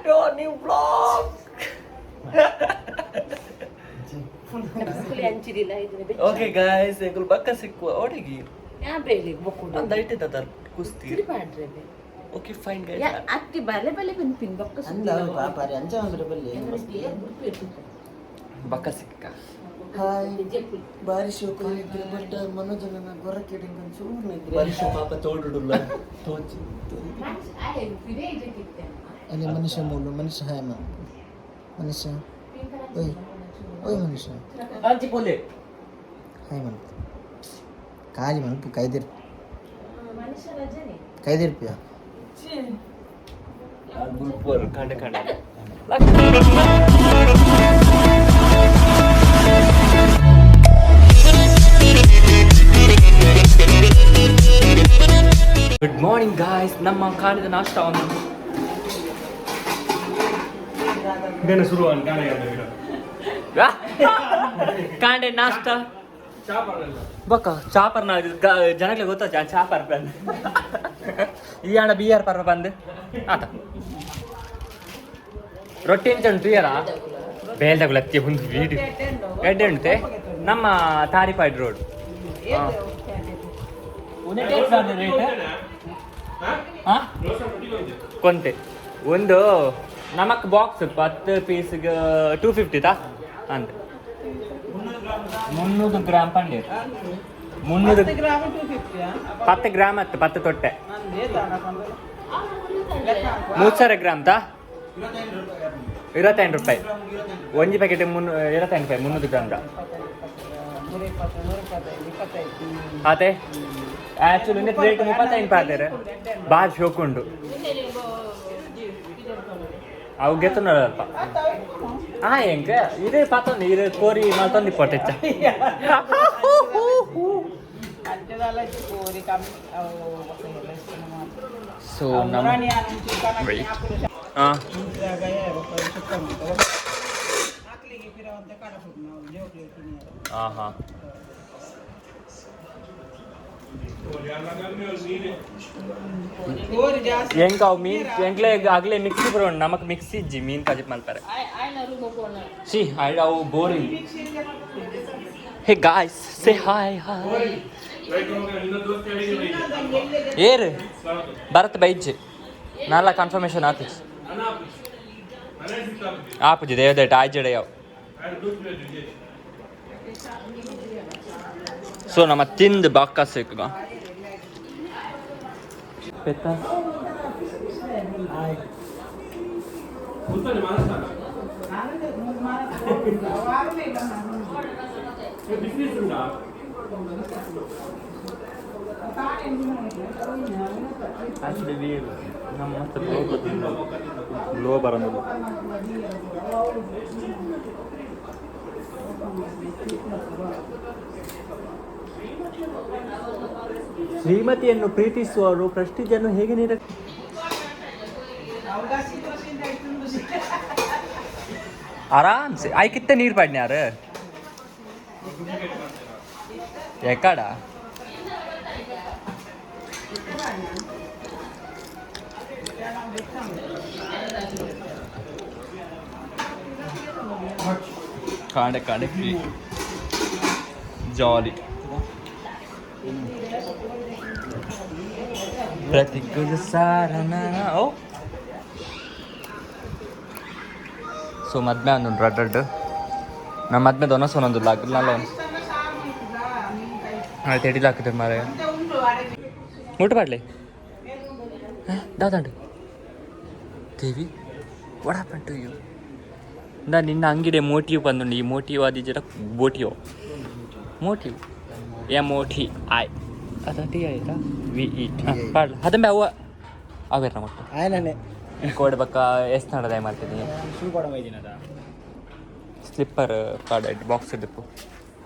to our new vlog. Okay guys, ಎಂಕುಲು ಬಕ್ಕ ಸಿಕ್ಕುವ ಓಡಿಗಿ. ಯಾ ಬೇಲಿ ಬೊಕ್ಕುಡು. ಅಂದ ಐಟೆ ತದರ್ ಕುಸ್ತಿ. ತಿರುಪಾಡ್ರೆ. Okay fine guys. ಯಾ ಅತ್ತಿ ಬಲೆ ಬಲೆ ಪನ್ಪಿನ್ ಬೊಕ್ಕ. ಅಂದ ಪಾಪಾರಿ ಅಂಚ ಅಂದ್ರೆ ಬಲ್ಲಿ. ಬಕ್ಕ ಸಿಕ್ಕ. ಹಾಯ್, ಬಾರಿ ಶೋಕ ಇದ್ರೆ, ಬಟ್ ಮನೋಜನ ಗೊರಕೆಡಿಂಗ್ ಚೂರು ಇದ್ರೆ. ವರ್ಷ ಪಾಪ ತೋಡುಡುಲ್ಲ ತೋಚಿ. ಅಲ್ಲಿ ಮನುಷ್ಯ ಮೂಲು ಮನುಷ್ಯ. ಹಾಯ್ ಮಾ ಮನುಷ್ಯ. ಓಯ್ ಓಯ್ ಮನುಷ್ಯ. ಅಂಚಿ ಪೋಲೆ. ಹಾಯ್ ಮನ್ಪು ಖಾಲಿ ಮನ್ಪು ಕೈದಿರ್ ಕೈದಿರ್ಪಿಯ. ಬುಲ್ಪುವರು ಕಾಂಡೆ ಕಾಂಡೆ. ಗುಡ್ ಮಾರ್ನಿಂಗ್ ಗಾಯ್ಸ್, ನಮ್ಮ ಕಾಲಿದ ನಾಷ್ಟ ಒಂದು. ಕಾಂಡೆ ನಾಷ್ಟ ಬೊಕ್ಕ ಚಾಪರ್ ನ ಜನಕ್ಕೆ ಗೊತ್ತಾ ಚಾಪರ್ ಬಂದ್ ಈ ಅಣ್ಣ ಬಿ ಆರ್ ಪರ್ವ ಬಂದ್ ಆತ ರೊಟ್ಟಿ ಎಂಚ ಉಂಟು ಯಾರ ಬೇಲ್ದಗುಲ ಅತ್ತಿ ಒಂದು ವೀಡಿಯೋ ಎಡ್ಡೆ ಉಂಟೆ ನಮ್ಮ ತಾರಿಪಾಡ್ ರೋಡ್ ಕೊಂತೆ ಒಂದು ನಮಕ್ ಬಾಕ್ಸ್ 10 ಪೀಸ್ಗೆ 250 ತಾ ಅಂತ 300 ಗ್ರಾಮ್ ಪಂಡೀರ್ 300 10 ಗ್ರಾಮ್ ಹತ್ತು 10 ತೊಟ್ಟೆ 3000 ಗ್ರಾಮ್ ತಾ 25 ರೂಪಾಯಿ ಒಂಜಿ ಪ್ಯಾಕೆಟ್ 25 ರೂಪಾಯಿ 300 ಗ್ರಾಮ್ ತಾ ಆತೆ. ಆ್ಯಕ್ಚುಲಿ ರೇಟ್ 35 ಪಾತೆರ್ ಬಾರಿ ಶೋಕುಂಡು ಅವು ಗೆತ್ತುನಲ್ಪ ಆ ಎಂಕ ಇದೇ ಪಾತೊಂದು ಇರು ಕೋರಿ ಮಲ್ತೊಂದು ಪೊಟ್ಟೆಚ್ಚ. ಸೊ ನಮ್ಮ ವೆಯ್ಟ್ ಹಾಂ. ಹಾಂ ಹಾಂ. ಎಂಕ ಅವು ಮೀನ್ ಎಂಕ್ಲೆ ಅಗ್ಲೆ ಮಿಕ್ಸಿ ಬರೋಣ ನಮಕ್ ಮಿಕ್ಸಿ ಇಜ್ಜಿ ಮೀನ್ ಕಜಿಪ್ ಮಲ್ಪರೆ. ಸಿ I ಅವು boring. Hey guys, say hi hi. ಏರ್ ಭರತ್ ಬೈಜ್ ನಾಲ ಕನ್ಫರ್ಮೇಶನ್ ಆತು ಆಪುಜಿ ದೇವದೇಟ ಆಯ್ಜಡೆ ಯಾವ. ಸೊ ನಮ್ಮ ತಿಂದು ಬಾಕ್ಕ ಸಿಕ್ಕ ಪೆತ್ತ. ಹಾಯ್. ಆಕ್ಚುಲಿ ವಿ ನಮ್ಮ ಮತ್ತೆ ಗ್ಲೋ ಬರೋದು. ಶ್ರೀಮತಿಯನ್ನು ಪ್ರೀತಿಸುವವರು ಪ್ರೆಸ್ಟೀಜನ್ನು ಹೇಗೆ ನೀಡ ಆರಾಮ್ಸೆ ಆಯ್ಕಿತ್ತ ನೀರು ಪಾಡ್ನ್ಯಾರು ಎಕ್ಕಡ. ಕಾಂಡೆ ಕಾಂಡೆ ಫ್ರೀ ಜಾಲಿ ಪ್ರತಿಕುಲ ಸಾರನ ಓ. ಸೊ ಮದ್ಮೆ ಒಂದು ರಡ್ ರಡ್ ನಮ್ಮ ಮದ್ಮೆ ದೊನಸೊನೊಂದು ಲಾಗ್ ನಲ್ಲ ಆಯ್ತು ಎಡಿಲ್ ಹಾಕಿದ್ರೆ ಮಾರೆ ಊಟ ಮಾಡಲಿ ದಾದಾಂಡು ದೇವಿ. What happen to you? ನಾ ನಿನ್ನ ಅಂಗಡಿ ಮೋಟಿವ್ ಬಂದುಂಡು. ಈ ಮೋಟಿವ್ ಆದಿಜರ ಬೋಟಿಯೋ motive M O T I ಅದ ಟಿ ಆಯ್ತಾ ವಿ ಇ ಪಾಡ್ಲ ಅದಂಬೆ ಅವ ಅವೇರ್ನ ಕೊಟ್ಟು. ಆಯ್ನೇ. ಈ ಕೋಡ್ ಬಕ್ಕ ಎಸ್ ನಡದಾಯ ಮಾಡ್ತೀನಿ. ಶೂ ಕೊಡ ಮೈದಿನದ. ಸ್ಲಿಪ್ಪರ್ ಪಾಡ ಬಾಕ್ಸ್ ಇದ್ದಪ್ಪು.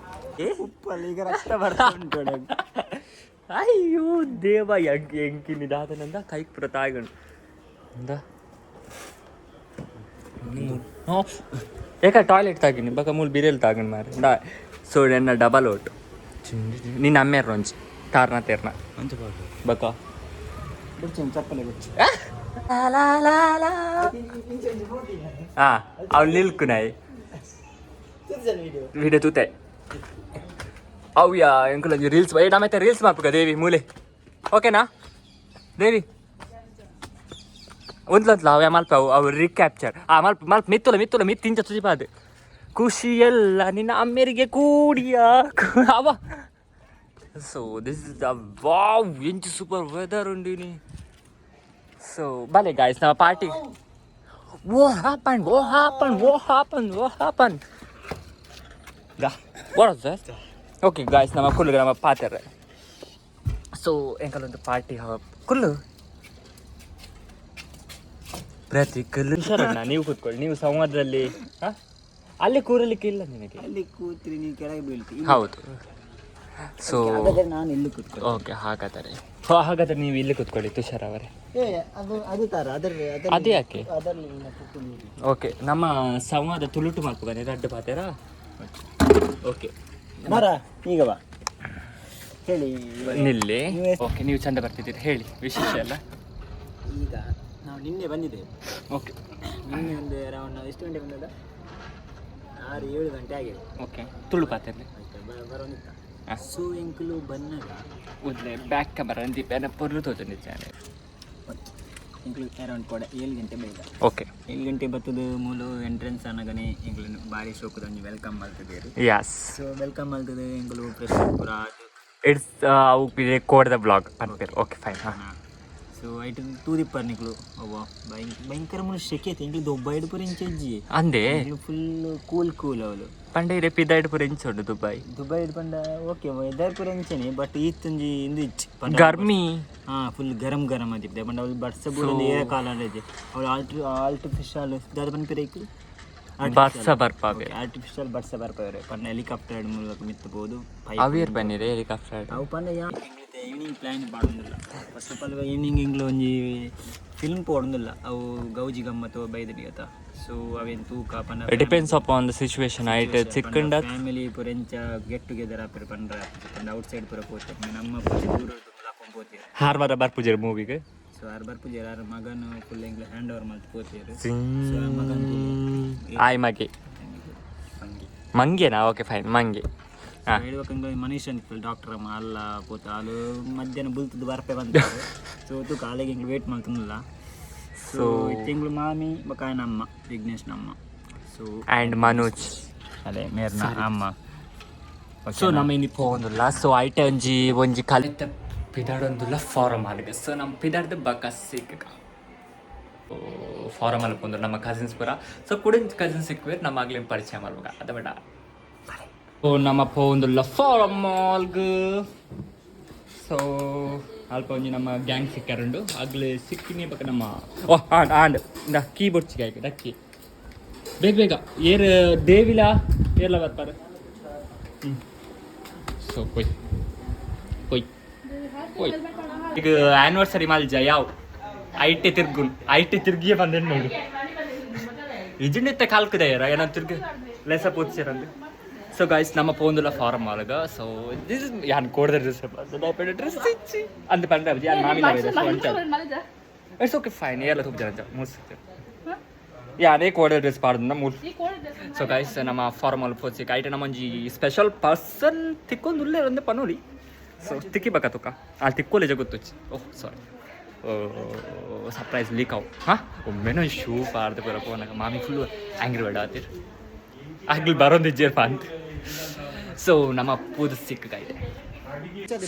ಉಪ್ಪಲ್ಲಿ ಈಗ ರಕ್ತ ಬರ್ತಾ ಉಂಟು. ಅಯ್ಯೋ ದೇವ ಎಂಕ್ ಎಂಕಿನಿ ದಾದನಂದ ಕೈಕ್ ಪುರ ತಾಯ್ಗಂಡು ಅಂದ ಏಕ ಟಾಯ್ಲೆಟ್ ತಾಗಿನಿ ಬಕ ಮೂಲು ಬಿರಿಯಲ್ ತಾಗಣ್ ಮಾರೆ ಡಾ. ಸೊ ಎನ್ನ ಡಬಲ್ ಓಟ್ ನಿನ್ನ ಅಮ್ಮೇರ್ ಒಂಜಿ ತಾರ್ನ ತೇರ್ನ ಬಕ. ಬಿಡ್ತೀನಿ ಚಪ್ಪಲಿ ಬಿಡ್ಚಿ. ಹಾ, ಅವ್ನು ನಿಲ್ಕು ನಾಯಿ. ವಿಡಿಯೋ ತೂತೆ. ಅವು ಯಾ ಎಂಕುಲ ರೀಲ್ಸ್ ಏ ನಮ್ಮತ್ತೆ ರೀಲ್ಸ್ ಮಾಪುಗ ದೇವಿ ಮೂಲೆ. ಓಕೆನಾ ದೇವಿ? ಒಂದ್ಲಂತ್ಲ ಅವ ಮಲ್ಪ ಅವು ಅವು ರಿಕ್ಯಾಪ್ಚರ್ ಆ ಮಲ್ಪ ಮಲ್ಪ ಮಿತ್ತುಲ ಮಿತ್ತುಲ ಮಿತ್ತು ಇಂಚ ತುಜಿಪಾದು ಖುಷಿಯೆಲ್ಲ ನಿನ್ನ ಅಮ್ಮೆರಿಗೆ ಕೂಡಿಯ ಅವ. So this is the wow, ಎಂಚ ಸೂಪರ್ ವೆದರ್ ಉಂಡಿನಿ. ಸೊ ಬಲೆ ಗಾಯ್ಸ್, ನಮ್ಮ party. What happened? What happened? What happened? What happened? Ga, what was that? Okay, guys, ನಮ್ಮ ಕುಲ್ಲು ನಮ್ಮ ಪಾತೆರೆ. ಸೊ ಎಂಕಲೊಂದು ಪಾರ್ಟಿ ಹವ ಕುಲ್ಲು ಪ್ರತಿ ಕಲ್ಲು. ಶರಣ್ಣ, ನೀವು ಕೂತ್ಕೊಳ್ಳಿ. ನೀವು ಸಂವಾದದಲ್ಲಿ. ಹಾ? ಅಲ್ಲಿ ಕೂರಲಿಕ್ಕೆ ಇಲ್ಲ ನಿನಗೆ. ಅಲ್ಲಿ ಕೂತ್ರಿ ನೀವು ಕೆಳಗೆ ಬೀಳ್ತಿ. ಹೌದು, ಸೊ ಹಾಗಾದ್ರೆ ನಾನು ಇಲ್ಲಿ ಕೂತ್ಕೊಳ್ಳಿ. ಓಕೆ, ಹಾಗಾದರೆ ಹಾಗಾದರೆ ನೀವು ಇಲ್ಲಿ ಕೂತ್ಕೊಳ್ಳಿ ತುಷಾರ್ ಅವರೇ. ಏ, ಅದು ಅದು ತರ ಅದರ. ಅದು ಯಾಕೆ? ಅದರಲ್ಲಿ ಕೂತ್ಕೊಂಡು. ಓಕೆ, ನಮ್ಮ ಸಂವಾದ ತುಳುಟು ಮಲ್ಪುಗನೆ ರಡ್ಡು ಪಾತೆರಾ. ಓಕೆ. ಮರ ಈಗ ಬಾ, ಹೇಳಿ. ನಿಲ್ಲಿ. ಓಕೆ, ನೀವು ಚಂದ ಬರ್ತಿದ್ದೀರಿ. ಹೇಳಿ ವಿಶೇಷ ಎಲ್ಲ. ಈಗ ನಾವು ನಿನ್ನೆ ಬಂದಿದ್ದೇವೆ. ಓಕೆ. ನಿನ್ನೆ ಒಂದು ಅರೌಂಡ್ ನಾವು ಎಷ್ಟು ಗಂಟೆ ಬಂದದ? 6-7 ಗಂಟೆ ಆಗಿದೆ. ಓಕೆ, ತುಳು ಪಾತೆರ್ಲಿ. ಆಯ್ತಾ, ಬರೋನಿತ್ತ. ಹಾ. ಸೊ ಎಂಕುಲು ಬನ್ನಾಗ ಉದ್ಲೆ ಬ್ಯಾಕ್ ಕ್ಯಾಮರಾ ದೀಪ ಏನ ಪೊರ್ಲು ತೋಜೊಂದಿದ್ದಾನೆ. ಎಂಕುಲು ಅರೌಂಡ್ ಕೂಡ 7 ಗಂಟೆ ಬೇಗ. ಓಕೆ. 7 ಗಂಟೆ ಬತ್ತದ. ಮೂಲು ಎಂಟ್ರೆನ್ಸ್ ಅನ್ನಗನೆ ಎಂಕುಲು ಬಾರಿ ಶೋಕದ ಒಂಜಿ welcome ಮಲ್ತದೇರು. ಯಾಸ್. ಸೊ welcome ಮಲ್ತದೆ, ಎಂಕುಲು ಫ್ರೆಶ್ ಪೂರ ಆದ್. It's ಅವು ಕೋಡ್ದ ಬ್ಲಾಗ್ ಪನ್ಪೇರು. ಓಕೆ, ಫೈನ್, ಹಾಂ. ಸೊ ಐಟ್ ತೂದಿಪ್ಪರ್ ನಿಕ್ಲು ಅವ್ವ ಭಯಂಕರ ಮುಲು ಶೆಕೆ ಐತೆ. ಎಂಕ್ಲು ದೊಬ್ಬೈಡ್ ಪೂರ ಇಂಚ ಇಜ್ಜಿ. ಅಂದೇ. ಎಂಕ್ಲು ಫುಲ್ ಕೂಲ್ ಕೂಲ್ ಅವಳು. ಪಂಡ ಇರೆ ಪಿದಾಯ್ಡ್ ಪೂರ ಇಂಚ ಉಂಡು ದುಬೈ. ದುಬೈಡ್ ಪಂಡ ಓಕೆ, ವೆದರ್ ಪೂರ ಇಂಚನೆ, ಬಟ್ ಈತೊಂಜಿ ಇಂದು ಇಜ್ಜಿ ಪಂಡ. ಗರ್ಮಿ. ಹಾ, ಫುಲ್ ಗರಂ ಗರಂ ಆದಿಪ್ಪೆ. ಪಂಡ ಅವಳು ಬರ್ಸ ಪೂರ ಏರ ಕಾಲ ಇದೆ. ಅವಳು ಆರ್ಟಿಫಿಷಿಯಲ್ ದಾದ ಪನ್ಪೆರ್ ಐಕ್? ಬರ್ಸ ಬರ್ಪಾವೆ. ಆರ್ಟಿಫಿಷಿಯಲ್ ಬರ್ಸ ಬರ್ಪೇರು ಪಂಡ ಹೆಲಿಕಾಪ್ಟರ್ ಮೂಲಕ ಮಿತ್ತಬಹುದು. Aware ಬನ್ನಿರೆ helicopter. ಅವು ಪಂಡ ಯಾ ಈವ್ನಿಂಗ್ ಪ್ಲ್ಯಾನ್ ಪಾಡೊಂದಿಲ್ಲ. ಫಸ್ಟ್ ಆಫ್ ಆಲ್ ಈವ್ನಿಂಗ್ ಇಂಗ್ಲ ಒಂಜಿ ಫಿಲ್ಮ್ ಪೋಡೊಂದಿಲ್ಲ. ಅವು ಗೌಜಿ ಗಮ್ಮತ್ತು ಬೈದಿನಿ ಅತ. ಸೊ ಅವೇನು ತೂಕ ಪಂಡ ಡಿಪೆಂಡ್ಸ್ ಅಪಾನ್ the situation ಐಟ್ ಚಿಕ್ಕಂಡ. ಫ್ಯಾಮಿಲಿ ಪೂರ ಎಂಚ ಗೆಟ್ ಟುಗೆದರ್ ಆಪೆರ್ ಪಂಡ್ರ ಪಂಡ ಔಟ್ ಸೈಡ್ ಪೂರ ಪೋತೆ. ನಮ್ಮ ಪೂರ ದೂರ ಲಾಕೊಂಡ್ ಪೋತೇರು. ಹಾರ್ವಾರ ಬರ್ಪುಜೆರ್ ಮೂವಿಗೆ. ಸೊ ಆರ್ ಬರ್ಪುಜೆರ್. ಆರ್ ಮಗನ ಫುಲ್ ಎಂಗ್ಲ ಹ್ಯಾಂಡ್ ಓವರ್ ಮಲ್ತ್ ಪೋತೇರು. ಆಯ್ ಮಗೆ ಮಂಗೆನಾ? Okay, fine, ಮಂಗೆ. ಹಾಂ. ಹೇಳ್ಬೇಕಂದ್ರೆ ಮನೀಶ್ ಅಂತ ಡಾಕ್ಟರ್ ಅಮ್ಮ ಅಲ್ಲ ಪೋತ ಅಲ್ಲ ಮಧ್ಯಾಹ್ನ ಬುಲ್ತದ್ದು ಬರ್ಪೆ ಬಂತ. ಸೊ ತೂಕ ಅಲ್ಲಿಗೆ ಎಂಗ್ಲು ವೇಟ್ ಮಲ್ತೊಂದಿಲ್ಲ. ಸೊ ತಿಂಗಳು ಮಾಮಿ ಬೊಕ ನಮ್ಮ ವಿಘ್ನೇಶ್ ನಮ್ಮ ಸೊ ಆ್ಯಂಡ್ ಮನೋಜ್. ಅದೇ ಮೇರ್ನ ಅಮ್ಮ. ಸೊ ನಮ್ಮ ಇನಿ ಪೋವೊಂದುಲ್ಲ. ಸೊ ಐಟ ಒಂಜಿ ಒಂಜಿ ಕಲಿತ ಪಿದಾಡೊಂದುಲ್ಲ ಫಾರಮ್ ಹಾಲ್ಗೆ. ಸೊ ನಮ್ಮ ಪಿದಾಡ್ದ ಬಕ ಸಿಕ್ಕ ಫಾರಮ್ ಅಲ್ಲಿ ಪೋಂದು ನಮ್ಮ ಕಸಿನ್ಸ್ ಪೂರ. ಸೊ ಕುಡಿಂಚ್ ಕಸಿನ್ಸ್ ಸಿಕ್ಕುವೆ, ನಮ್ಮ ಆಗ್ಲೇನು ಪರಿಚಯ ಮಾಡ್ಬೇಕ ಅದ ಬೇಡ. ಓ, ನಮ್ಮ ಪೋವೊಂದುಲ್ಲ ಫಾರಮ್ ಮಾಲ್ಗ್. ಸೊ ಅಲ್ಪ ಒಂಜಿ ನಮ್ಮ ಗ್ಯಾಂಗ್ ಸಿಕ್ಕಾರುಂಡು. ಆಗ್ಲೇ ಸಿಕ್ಕಿನಿ ಬಕ ನಮ್ಮ ಓ ಆಂಡ್ ಆಂಡ್ ಇಂದ ಕೀ ಬೊಡ್ಚಿಗೆ ಆಯ್ತು ಡಕ್ಕಿ. ಬೇಗ ಬೇಗ ಏರ್ ದೇವಿಲ ಏರ್ಲ ಬರ್ತಾರೆ. ಸೊ ಕೊಯ್ ಕೊಯ್ ಕೊಯ್. ಈಗ ಆನಿವರ್ಸರಿ ಮಾಲ್ಜ ಯಾವ ಐಟೆ ತಿರ್ಗುನ್ ಐಟೆ ತಿರ್ಗಿಯೇ ಬಂದೆ ನೋಡು. ಇಜುಂಡಿತ್ತ ಕಾಲ್ಕುದ ಏನ ತಿರ್ಗಿ ಲೆಸ ಪೋತ್ಸಿರಂದು. ಸೊ ಗಾಯ್ಸ್, ನಮ್ಮ ಪೋಂದುಲ ಫಾರಮ್ ಮಾಲ್ಗ. ಸೊ this is ಯಾನ್ ಕೋಡ್ದ ಡ್ರೆಸ್ ಡ್ರೆಸ್ ಇಚ್ಚಿ ಅಂದ್ ಪಂಡ ಯಾನ್ ಮಾಮಿಲ. It's okay, fine. ಏರ್ಲ ತುಪ್ಪ ಜನ ಮೂಸ್ ಯಾನೇ ಕೋಡ ಡ್ರೆಸ್ ಪಾಡ್ದ ಮೂಲ್. ಸೊ ಗೈಸ್, ನಮ್ಮ ಫಾರ್ಮಲ್ ಪೋಸಿಕ್ ಐಟ ನಮ್ಮ ಒಂಜಿ ಸ್ಪೆಷಲ್ ಪರ್ಸನ್ ತಿಕ್ಕೊಂದು ಉಲ್ಲೆ ಒಂದು ಪನೋಲಿ. ಸೊ ತಿಕ್ಕಿ ಬಕ ತುಕ್ಕ ಅಲ್ಲಿ ತಿಕ್ಕೋಲೆ ಜಗೊತ್ತುಚ್ಚಿ. ಓಹ್ ಸಾರಿ, ಸರ್ಪ್ರೈಸ್ ಲೀಕ್ ಅವು. ಹಾಂ, ಒಮ್ಮೆನೋ ಶೂ ಪಾರ್ದು ಪೂರ ಪೋನಾಗ ಮಾಮಿ ಫುಲ್ ಆ್ಯಂಗ್ರಿ ಬೇಡ ಆತಿರ್ ಆಗ್ಲಿ ಬರೋದಿಜ್ಜೇರ್ಪ ಅಂತ. ಸೊ ನಮ್ಮ ಪೂದು ಸಿಕ್ಕ ಇದೆ.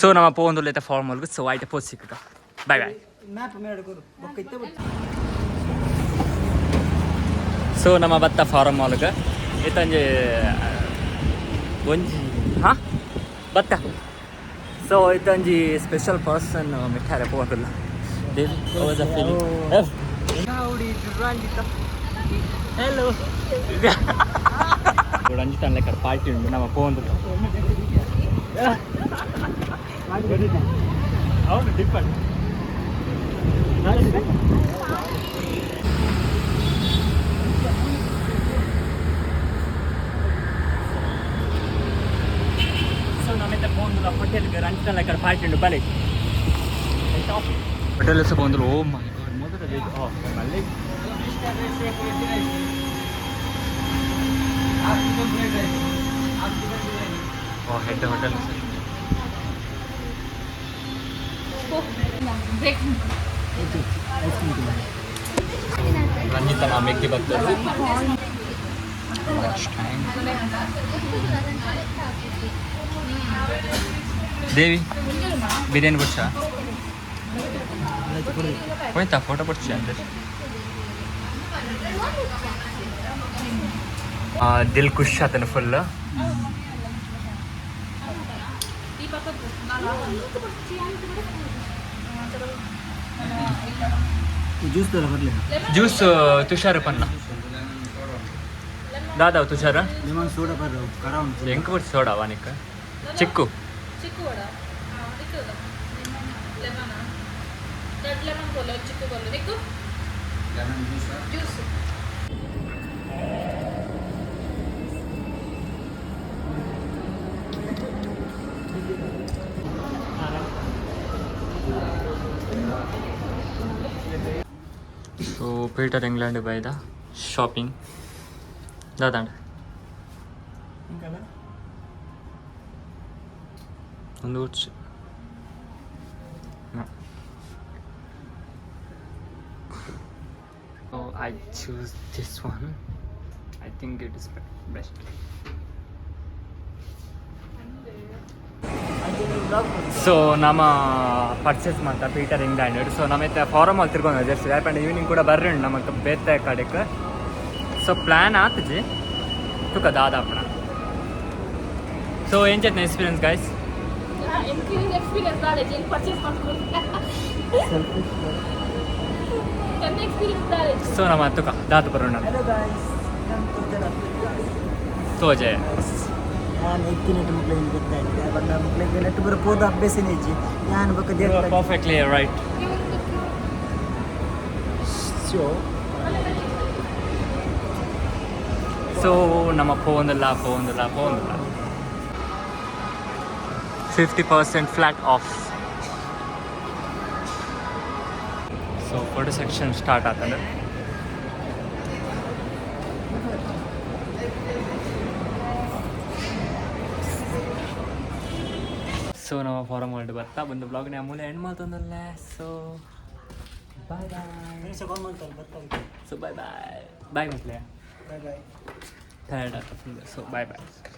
ಸೊ ನಮ್ಮ ಪೋಂದುಲ್ಲೈತೆ ಫಾರ್ಮಲ್ಗು. ಸೊ ಐಟ ಪೋಸ್ ಸಿಕ್ಕ. Bye bye. ಮ್ಯಾಪ್ ಮೇಡ ಕೊರು ಬೊಕ್ಕ ಇತ್ತೆ. ಸೊ ನಮ್ಮ ಬತ್ತ ಫಾರಮ್ ಮಾಲ್ಗೆ ಇತ್ತಂಜಿ ಒಂಜಿ ಹಾಂ ಬತ್ತ. ಸೊ ಇತ್ತಂಜಿ ಸ್ಪೆಷಲ್ ಪರ್ಸನ್ ಮಿಠಾರೆ ಪೋದಿಲ್ಲ. ದೇವಿ, ಹಲೋ. ರಂಜಿತ್ ಲೆಕ್ಕ ಪಾರ್ಟಿ ಉಂಟು ನಮ್ಮ ಪೋಂದು. ಹೌದು, ಡಿಫ್ರೆಂಟ್. ಸೊ ನಮ್ಮಿಂದ ಪೋಂದುಲ ಹೋಟೆಲ್ಗೆ ರಂಜಿತ್ ಲೆಕ್ಕ ಪಾರ್ಟಿ ಉಂಟು. ಬಲೆ ಹೋಟೆಲ್ ಸಹ ಬಂದ್ರು. ಓ ಮೈ ಗಾಡ್, ಮೊದಲ with oh Mallik. Oh, head hotel. Ranjita ನಾ ಮೆಗ್ಗಿ ಬರ್ತದೆ. ದೇವಿ ಬಿರಿಯಾನಿ ಬುಡ್ಸ ಹೋಯ್ತಾ ಫೋಟೋ ಬುಡ್ಚ ಅಂದ್ರೆ ದಿಲ್ ಖುಷ್ ಆತನ ಫುಲ್. ಜ್ಯೂಸ್ ದರ ಬರಲಿ. ಜ್ಯೂಸ್ ತುಷಾರ್ ಪನ್ನ ದಾದಾವ್ ತುಷಾರ. ಲೆಮನ್ ಸೋಡಾ ಬರ್ರ ಕರ ಉಂಟು. ಎಂಕ್ ಬುಡ್ಚ ಸೋಡಾ ವಾನಿಕ್ ಚಿಕ್ಕು. ಚಿಕ್ಕು ವಡ ಲೆಮನ್ ರೆಡ್ ಲೆಮನ್ ಕೊಲ್ಲ ಚಿಕ್ಕು ಕೊಲ್ಲ ನಿಕ್ಕು juice. So Peter England ಬೈದ ಶಾಪಿಂಗ್ ದಾದಾಂಡ ಒಂದು ಬುಡ್ಚಿ. Oh, I choose this one. I think it is best. So ನಮ್ಮ ಪರ್ಚೇಸ್ ಮಾಡ್ತಾ ಪೀಟರ್ ಇಂಗ್ಲ್ಯಾಂಡ್. ಸೊ ನಮ್ಮ ಇತ್ತೆ ಫಾರಮ್ ಅಲ್ಲಿ ತಿರ್ಕೊಂಡು ಜಸ್ಟ್ ಯಾಕಂದ್ರೆ ಈವ್ನಿಂಗ್ ಕೂಡ ಬರ್ರಿ ನಮಕ್ ಬೇತೆ ಕಡೆಕ್. ಸೊ ಪ್ಲ್ಯಾನ್ ಆತಜಿ ತುಕ ದಾದಾಪಣ. ಸೊ ಏನ್ ಚೇತನ ಎಕ್ಸ್ಪೀರಿಯನ್ಸ್ ಗೈಸ್? ಎಕ್ಸ್ಪೀರಿಯನ್ಸ್ ದಾಡೆ ಏನು ಪರ್ಚೇಸ್ ಮಾಡ್ಕೊಂಡು ನನ್ನ ಎಕ್ಸ್ಪೀರಿಯನ್ಸ್ ದಾಡೆ. ಸೊ ನಮ್ಮ ತುಕ ದಾತು ಬರೋಣ. ಹಲೋ ಗಾಯ್ಸ್, ತೋಜೆ. ನಾನು ಎತ್ತಿನಟ್ಟು ಮಕ್ಕಳಿಗೆ ಗೊತ್ತಾಯ್ತು ಬಂದ ಮಕ್ಕಳಿಗೆ ನೆಟ್ಟು ಬರೋ ಪೋದ ಅಭ್ಯಾಸನೇ ಇಜ್ಜಿ ನಾನು ಬೊಕ್ಕ ದೇವ್ರ. Perfectly right. So so ನಮ್ಮ ಫೋನ್ದಲ್ಲ ಫೋನ್ದಲ್ಲ ಫೋನ್ದಲ್ಲ 50% flat off. So photo section start ಆತಂದ್ರೆ. ಸೊ ನಮ್ಮ ಫಾರಮ್ ಹೊರಟು ಬರ್ತಾ ಬಂದು ಬ್ಲಾಗ್ನ ಮೂಲೆ ಎಂಡ್ ಮಾಡ್ತಂದಲ್ಲ. So bye bye. So bye bye bye ಮಕ್ಕಳೇ. Bye bye. ಟಯರ್ಡ್ ಆತ ಫುಲ್. So bye bye.